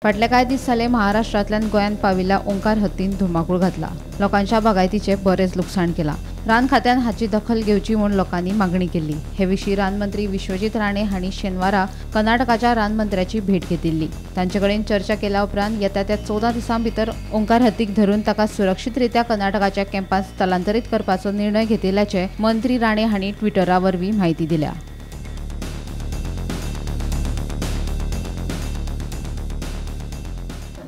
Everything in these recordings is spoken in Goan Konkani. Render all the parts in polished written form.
फाटले कांय दीस जाले महाराष्ट्रांतल्यान गोंयांत पाविल्ल्या ओंकार हत्तीन धुमाकूळ घातला. लोकांच्या बागायतीचें बरेंच लुकसाण केलां. रान खात्यान हाची दखल घेवची म्हूण लोकांनी मागणी केल्ली. हे विशीं रानमंत्री विश्वजीत राणे हांणी शेनवारा कर्नाटकाच्या रानमंत्र्याची भेट घेतिल्ली. तांचे कडेन चर्चा केल्या उपरांत येता त्या 14 दिसां भितर ओंकार हत्तीक धरून ताका सुरक्षीतरित्या कर्नाटकाच्या कॅम्पांत स्थलांतरीत करपाचो निर्णय घेतिल्ल्याचें मंत्री राणे हांणी ट्विटरा वरवीं म्हायती दिल्या.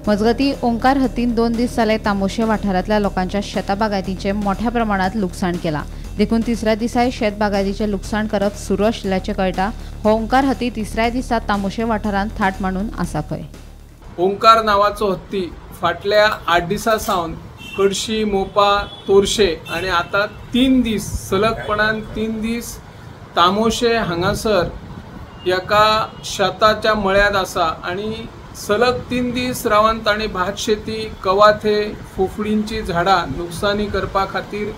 मजगतीं, ओंकार हत्तीन 2 दीस जाले तामोशे वाठारांतल्या लोकांच्या शेता बागायतीचें मोठ्या प्रमाणांत लुकसाण केलां. देखून तिसऱ्या दिसाय शेत बागायतीचें लुकसाण करप सुरू आशिल्ल्याचें कळटा. हो ओंकार हत्ती तिसऱ्या दिसा तामोशे वाठारांत थाट मांडून आसा खंय. ओंकार नांवाचो हत्ती फाटल्या 8 दिसां सावन कडशी, मोपा, तोरशे आनी आतां 3 दीस सलगपणान 3 दीस तामोशे हांगासर एका शेताच्या मळ्यांत आसा आनी सलग 3 दीस रावन ताणें भात शेती, कवाथे, फोफडींची झाडां नुकसानी करपा खातीर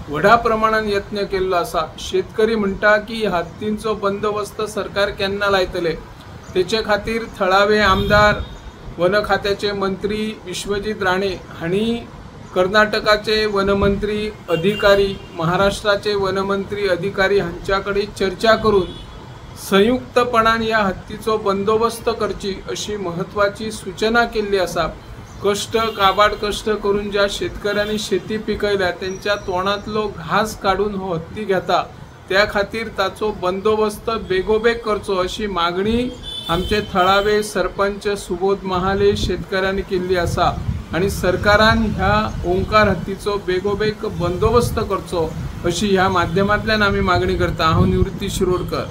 व्हडा प्रमाणान यत्न केल्लो आसा. शेतकरी म्हणटा की हत्तींचो बंदोबस्त सरकार केन्ना लायतले, तेचे खातीर थळावे आमदार, वन खात्याचे मंत्री विश्वजीत राणे हांणी कर्नाटकाचे वनमंत्री अधिकारी, महाराष्ट्राचे वनमंत्री अधिकारी हांच्या कडेन चर्चा करून संयुक्तपणान ह्या हत्तीचो बंदोबस्त करची अशी म्हत्वाची सूचना केल्ली आसा. कश्ट काबाड कश्ट करून ज्या शेतकऱ्यांनी शेती पिकयल्या तेंच्या तोंडांतलो घास काडून हो हत्ती घेता, त्या खातीर ताचो बंदोबस्त बेगोबेग करचो अशी मागणी आमचे थळावे सरपंच सुबोध महाले शेतकऱ्यांनी केल्ली आसा आनी सरकारान ह्या ओंकार हत्तीचो बेगोबेग बंदोबस्त करचो अशी ह्या माध्यमांतल्यान आमी मागणी करता. हांव निवृत्ती शिरोडकर.